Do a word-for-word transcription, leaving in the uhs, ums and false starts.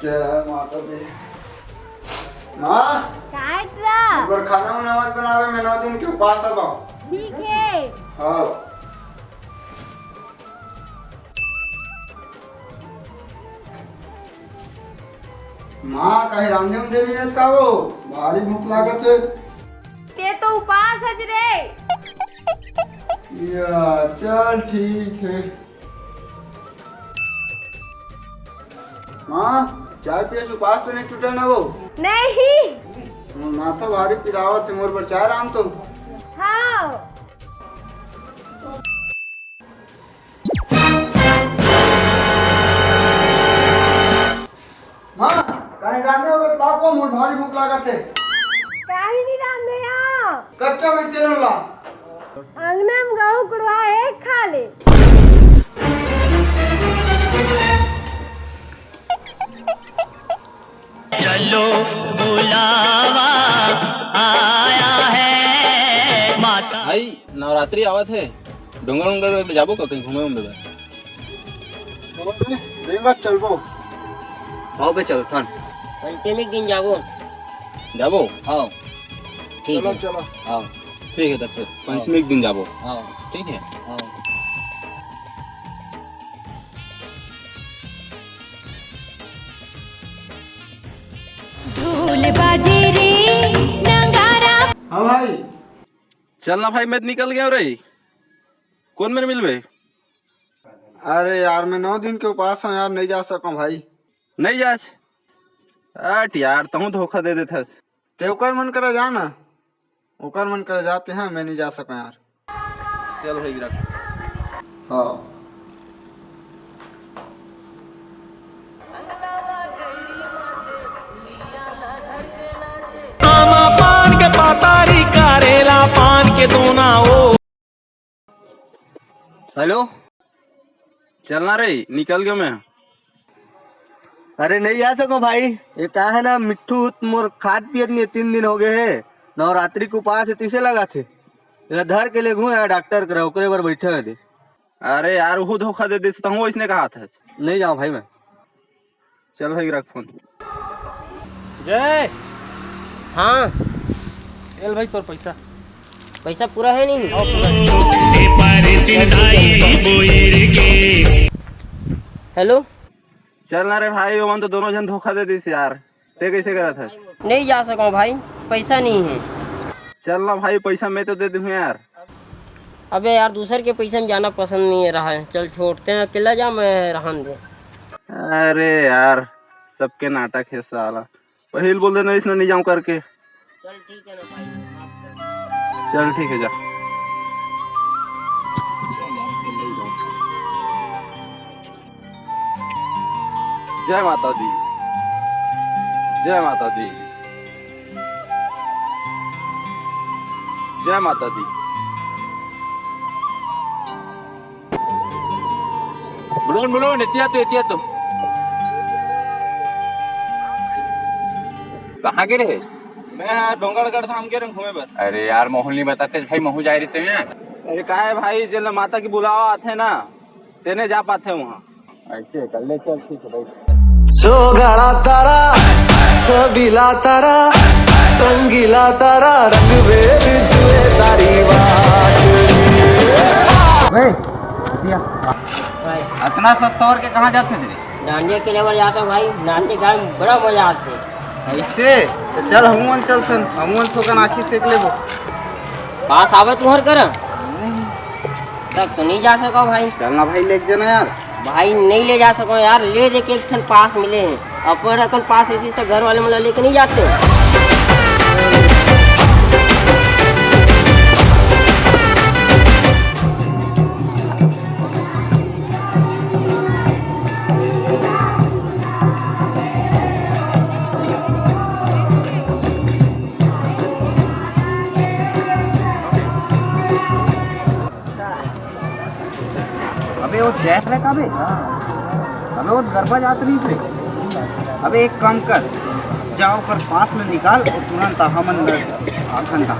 जय माता दी। माँ, काय रा? एक बार खाना उना मत बनावे, मैं नौ दिन के उपास हव। ठीक है। हाँ। माँ, कहीं रांधे उंधे नहीं आज का वो? भारी भूख लागत है। ते तो उपास हज रे। या, चल ठीक है। माँ, चाय पिए से उपास तो नहीं टूटे ना वो? नहीं। मोर माथा भारी पिरावत है, मोर बर चाय रांध तो। हाँ। माँ, कहीं रांधे हो बतला को, मोर भारी भूख लागत है। काहे नहीं रांधे यहाँ? कच्चा वही तेल ला। अंगना में गहूं कुड़वा है, खा ले। चलो बुलावा आया है माता। भाई, नवरात्रि आवत है, डोंगर उंगर जाबो का कहीं घूमे उमे बर? चलो बे, रेंगत चलबो। हाँ बे, चल थन। पंचमी के दिन जाबो। जाबो? हाँ। ठीक चलो, है। चलो। हाँ। ठीक है, तब फिर पंचमी के दिन जाबो। हाँ। ठीक है। हाँ। ढोल बाजे रे, नगारा। हाँ भाई। चल ना भाई, मैं तो निकल गया रे। कौन मेरे मिलबे? अरे यार, मैं नौ दिन के उपास हूँ यार, नहीं जा सकूँ भाई। नहीं जास? हट यार, तहूँ धोखा दे देथस। ते ओकर मन करा जा ना, ओकर मन करा जाते हैं, मैं नहीं जा सकूँ यार। चल भाई, रख। हाँ। आमा पान के पातारी, करेला पान के दोना ओ। हेलो। चलना रे, निकल गयो मैं। अरे नहीं जा सको भाई, ये का है ना, मिट्ठू मोर खात पियत नहीं, तीन दिन हो गए है। नवरात्रि के उपास है, तीसे लगा थे। ये धर के ले घूम यार डॉक्टर करा, ओकरे बर बैठे हैं दे। अरे यार, वो धोखा दे दे, तो हूँ इसने कहा था। नहीं जाओ भाई मैं। चल भाई, रख फोन। जय। हाँ। एल भाई, तोर पैसा। पैसा पूरा है नहीं? हेलो। चल ना रे भाई, ओमन तो दोनों जन धोखा दे दिस यार, ते कैसे करत हस? नहीं जा सकूँ भाई, पैसा नहीं है। चल ना भाई, पैसा मैं तो दे दूँ यार। अबे यार, दूसर के पैसा में जाना पसंद नहीं है रहा है। चल छोड़ते हैं, अकेला जा, मैं रहन दे। अरे यार, सबके नाटक है साला। पहिल बोल देना इसने नहीं जाऊँ करके। चल ठीक है ना भाई, माफ कर। चल ठीक है, जा। जय माता दी, जय माता दी, जय माता दी। बुलुन, बुलुन, एतिया तो, एतिया तो। कहाँ गे रहे? मैं हाँ डोंगरगढ़ धाम गे रहेंव घूमे बर। अरे यार, महू ल नहीं बताते भाई, महू जाए रहितेंव यार। अरे का है भाई, जेला माता के बुलावा आथे ना, तेने जा पाथे वहाँ। ऐसे कर ले, चल ठीक है भाई। सोगड़ा तारा, छबीला तारा, रंगीला तारा, रंग में रिझे तारी बात। अतना सस्ता और के कहाँ जाते रे? डांडिया खेले बर जात हूँ भाई, नाचे गाए में बड़ा मजा आथे। ऐसे? तो चल, हमन चलथन, हमन थोकन आँखी सेक लेबो। पास आवे तुहर कर? तब तो नहीं जा सको भाई। चल ना भाई, लेके जाना यार। भाई, नहीं ले जा सको यार, ले दे के एक ठन पास मिले हैं। अपन अकन पास रहती तो घर वाले मन ला लेके नहीं जाते। अबे वो चेक रख अबे। अबे वो गरबा जात रही थे। अबे एक काम कर, जा ओकर पास में निकाल और तुरंत हमन आखन दा।